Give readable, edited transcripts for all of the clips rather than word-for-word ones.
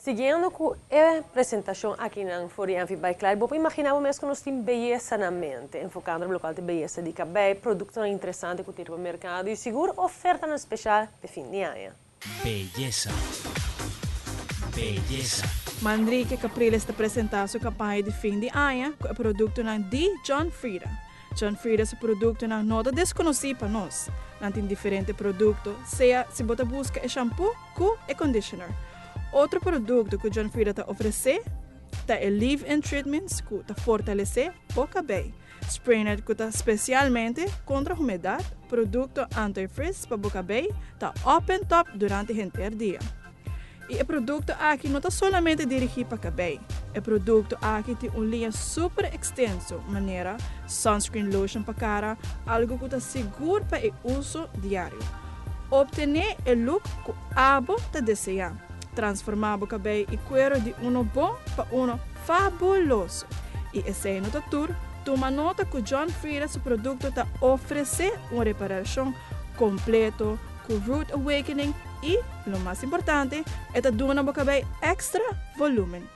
Siguiendo ku e presentashon akinan for di NV by Clyde, bo por imaginá bo mes ku nos tin beyesa na mente, enfokando riba lokual ta beyesa di kabei, produktonan interesante ku tin riba merkado i sigur ofertanan speshal p'e fin di aña. Beyesa. Beyesa. Manrique Capriles ta presentá su kampaña di fin di aña ku e produktonan di John Frieda. John Frieda su produktonan no ta deskonosí pa nos. Nan tin diferente produkto, sea si bo ta buska e shampoo ku e conditioner. Otro produkto ku John Frieda ta ofresé ta e leave-in treatments ku ta fortalesé bo kabei, spraynet ku ta spesialmente kontra humedat, produkto anti-frizz pa bo kabei ta op en top durante henter dia. I e produkto aki no ta solamente dirigí pa kabei. E produkto aki tin un liña super ekstenso manera sunscreen lotion pa kara, algu ku ta sigur pa e uso diario. Obtené e look ku abo ta deseá. Transformá bo kabei i kuero di uno bon pa uno fabuloso. I esei no ta tur, tuma nota ku John Frieda su produkto ta ofresé un reparashon kompleto ku Root Awakening i, lo mas importante, e ta duna bo kabei èkstra volúmen.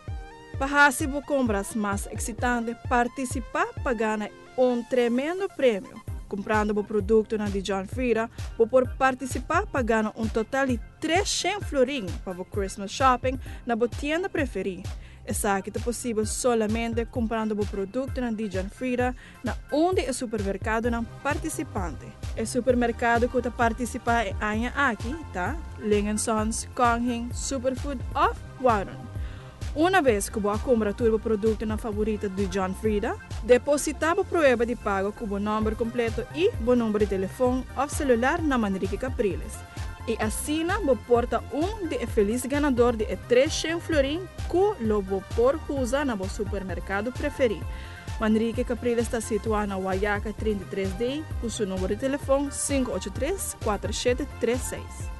Pa hasi bo kompras mas eksitante, partisipá pa gana un tremendo premio. Kumprando bo produktonan di John Frieda, bo por partisipá pa gana un total di 300 florin pa bo Christmas shopping na bo tienda preferí. Esaki ta posibel solamente kumprando bo produktonan di John Frieda na un di e supermerkadonan partisipante. E supermerkado ku ta partisipá e aña aki ta Ling and Sons, Kong Hing, Superfood òf Warun. Una bes ku bo a kumpra tur bo produktonan favorito di John Frieda, depositá bo prueba di pago ku bo nòmber kompleto i bo number di telefon òf selular na Manrique Capriles i asina bo por ta un di e felis ganador di e 300 florin ku lo bo por usa na bo supermerkado preferí. Manrique Capriles ta situá na Wayaca 33 D ku su number di telefon 583 4736.